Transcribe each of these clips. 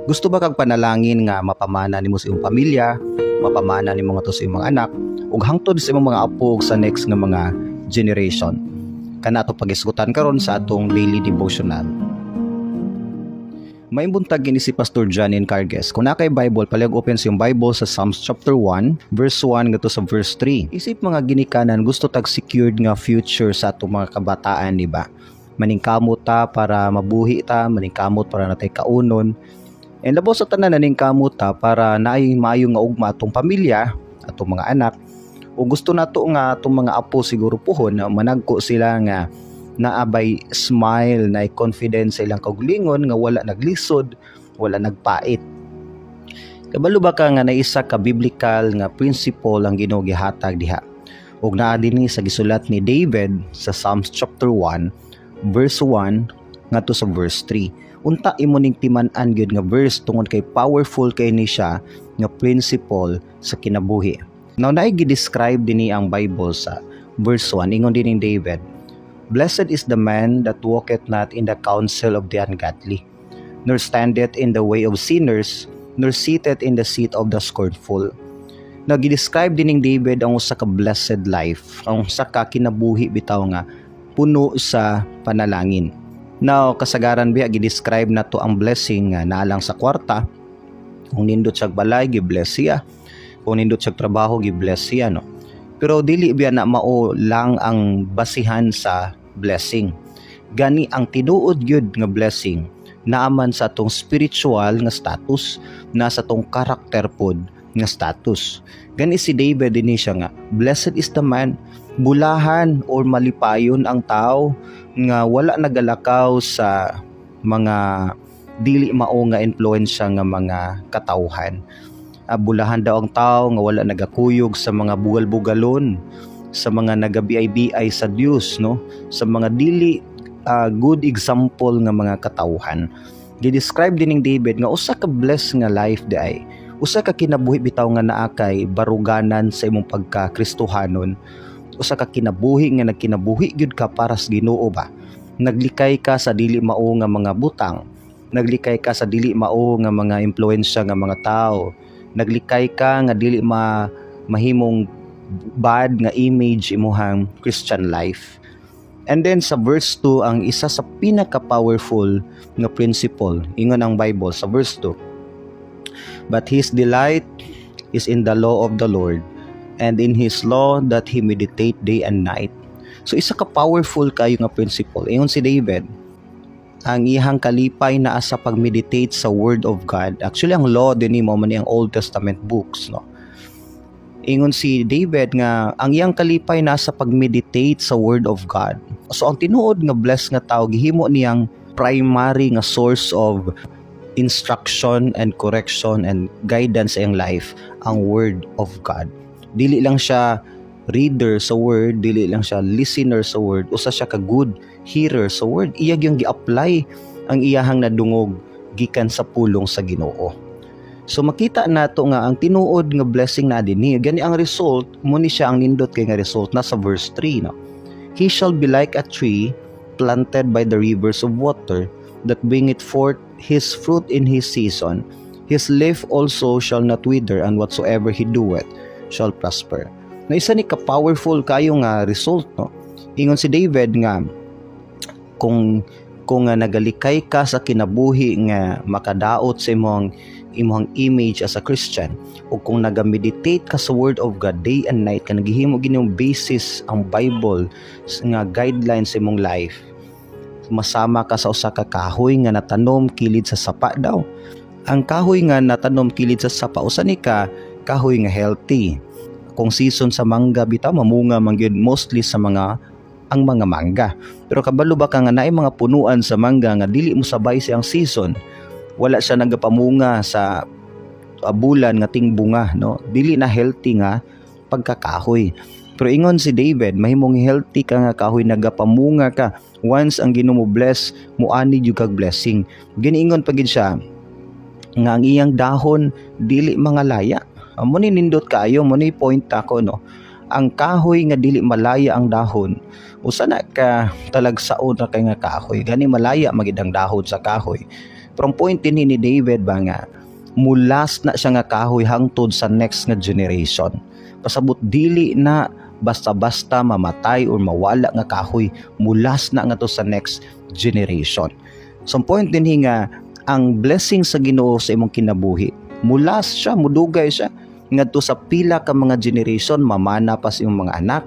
Gusto ba kag panalangin nga mapamana nimo sa imong pamilya, mapamana nimo ngadto sa imong mga anak, ug hangtod sa imong mga apo ug sa next nga mga generation? Kana ato pagisgutan karon sa atong daily devotional. Maayong buntag, kini si Pastor John Encargues. Kung naa kay Bible, palihog open sa iyong Bible sa Psalms chapter 1, verse 1 ngadto sa verse 3. Isip mga ginikanan, gusto tag secured nga future sa atong mga kabataan, di ba? Maningkamot ta para mabuhi ta, maningkamot para natay kaunon. And labaw sa tanan, naningkamot ta para naay maayo nga ugma atong pamilya, atong mga anak. O gusto nato nga atong mga apo siguro puhon na managko sila nga naabay smile, na confidence sa ilang kaugalingon nga wala naglisod, wala nagpait. Kabalo ba ka nga na isa ka biblical nga principle ang Ginoo gihatag diha? Ug naa dinhi sa gisulat ni David sa Psalms chapter 1 verse 1 ngadto sa verse 3. Unta imo ning timan-an gyud nga verse tungod kay powerful kay ni siya nga principle sa kinabuhi. Now, naay gi-describe dinhi ang Bible sa verse 1. Ingon din ni David, "Blessed is the man that walketh not in the counsel of the ungodly, nor standeth in the way of sinners, nor sitteth in the seat of the scornful." Nag-describe din ni David ang usa ka blessed life, ang usa ka kinabuhi bitaw nga puno sa panalangin. Now, kasagaran biya gi-describe nato ang blessing nga naa lang sa kwarta. Kung nindot siya balay, gi-bless siya. Kung nindot siya trabaho, gi-bless siya, no? Pero dili biya na mao lang ang basihan sa blessing. Gani ang tinuod gyud nga blessing naaman sa atong spiritual nga status, na sa atong karakter pod nga status. Gani si David dinhi siya nga blessed is the man, bulahan or malipayon ang tao nga wala nagalakaw sa mga dili mao nga influensya nga mga katawhan. Bulahan daw ang tao nga wala nagakuyog sa mga bugal-bugalon, sa mga nagabiay-biay sa Dios, no, sa mga dili good example nga mga katawhan. Gi-describe din ning David nga usa ka blessed nga life diay, usa ka kinabuhi bitaw nga naa kay baruganan sa imong pagka-Kristohanon, usa ka kinabuhi nga nagkinabuhi gyud ka para sa Ginoo ba. Naglikay ka sa dili mao nga mga butang, naglikay ka sa dili mao nga mga impluwensya nga mga tao, naglikay ka nga dili ma mahimong bad nga image imuhang Christian life. And then sa verse 2, ang isa sa pinaka-powerful nga principle, ingon ang Bible sa verse 2, "But his delight is in the law of the Lord, and in his law that he meditate day and night." So isa ka powerful kayo nga principle. Ingon si David, ang iyang kalipay naa sa pag-meditate sa Word of God. Actually, ang law din mao man ang Old Testament books, no? Ingon si David nga ang iyang kalipay naa sa pag-meditate sa Word of God. So ang tinuod nga blessed nga tao, gihimo niyang primary nga source of instruction and correction and guidance sa iyang life ang Word of God. Dili lang siya reader sa Word, dili lang siya listener sa Word, usa siya ka good hearer sa Word. Iya gyung gi-apply ang iyahang nadungog gikan sa pulong sa Ginoo. So makita nato nga ang tinuod nga blessing na dinhi. Gani ang result mo ni siya, ang nindot kay nga result na sa verse 3, no. "He shall be like a tree planted by the rivers of water that bringeth forth his fruit in his season. His leaf also shall not wither, and whatsoever he doeth shall prosper." Na isa ni ka powerful kayo nga result, no. Ingon si David nga kung nga nagalikay ka sa kinabuhi nga makadaot sa imong image as a Christian o kung naga-meditate ka sa Word of God day and night ka, naghihimo ginoo basis ang Bible nga guidelines sa imong life, masama ka sa usa ka kahoy nga natanom kilid sa sapa daw. Ang kahoy nga natanom kilid sa sapa, usa ni ka kahoy nga healthy. Kung season sa mangga bitaw, mamunga man gyud mostly sa mga ang mga mangga. Pero kabalo ba ka nga naay mga punuan sa mangga nga dili mo sabay siyang season? Wala siya nagapamunga sa bulan nga tingbunga, no? Dili na healthy nga pagkakahoy. Pero ingon si David, mahimong healthy ka nga kahoy, nagapamunga ka. Once ang Ginoo mo bless, muani jud kag blessing. Giniingon pa gid siya nga ang iyang dahon dili mga laya. Mo ni nindot kaayo, mo ni point ako, no. Ang kahoy nga dili malaya ang dahon, usa na ka talagsaon na kay nga kahoy. Gani malaya magid ang dahon sa kahoy. Pero Pero ang point din ni David ba nga mu-last na siya nga kahoy hangtod sa next nga generation. Pasabot dili na basta-basta mamatay or mawala nga kahoy, mu-last na nga to sa next generation. So ang point din nga ang blessing sa Ginoo sa imong kinabuhi, mu-last siya, mudugay siya ngadto sa pila ka mga generation, mamana pa sa imong mga anak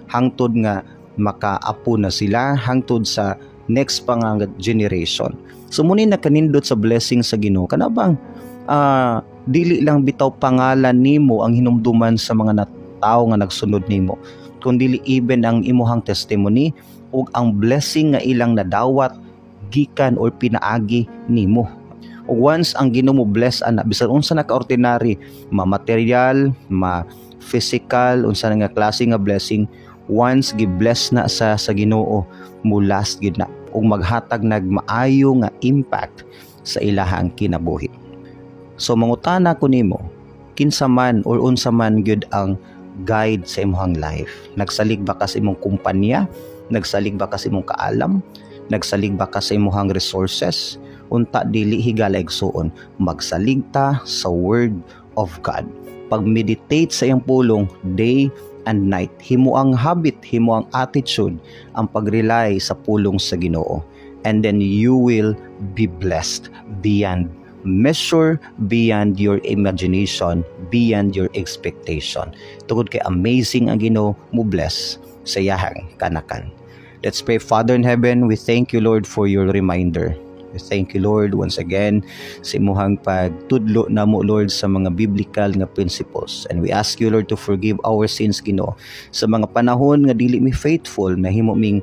hangtod nga makaapo na sila, hangtod sa next pa nga generation. So mao ni nakanindot sa blessing sa Ginoo, kana bang dili lang bitaw pangalan nimo ang hinumduman sa mga tao nga nagsunod nimo, kundi even ang imuhang testimony ug ang blessing nga ilang nadawat gikan or pinaagi nimo. Ug once ang Ginoo mo bless ana, bisan unsa na ka ordinary, ma material, ma physical, unsa na nga klase nga blessing, once gi-bless na sa Ginoo, mu-last gid na ug maghatag nag maayo nga impact sa ilahang kinabuhi. So mangutana ko nimo, kinsa man or unsa man gyud ang guide sa imong life? Nagsalig ba ka sa imong kumpanya? Nagsalig ba ka sa imong kaalam? Nagsalig ba ka sa imong resources? Unta dili, higala igsuon, magsalig ta sa Word of God. Pag-meditate sa iyang pulong day and night. Himo ang habit, himo ang attitude ang pag-rely sa pulong sa Ginoo. And then you will be blessed beyond measure, beyond your imagination, beyond your expectation. Tungod kay amazing ang Ginoo mo bless sa iyahang kanakan. Let's pray. Father in heaven, we thank you, Lord, for your reminder. We thank you, Lord, once again sa imuhang pagtudlo namo, Lord, sa mga biblical nga principles. And we ask you, Lord, to forgive our sins, Ginoo, sa mga panahon nga dili mi faithful, nahimo ming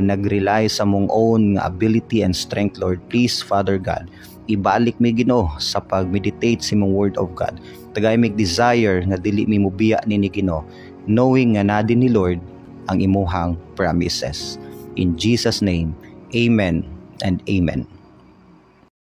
nag-rely sa among own nga ability and strength, Lord. Please, Father God, ibalik mi, Ginoo, sa pag-meditate sa imong Word of God. Tagay mig desire nga dili mi mubiya nini, Ginoo, knowing nga naa dinhi, Lord, ang imuhang promises. In Jesus' name, amen and amen.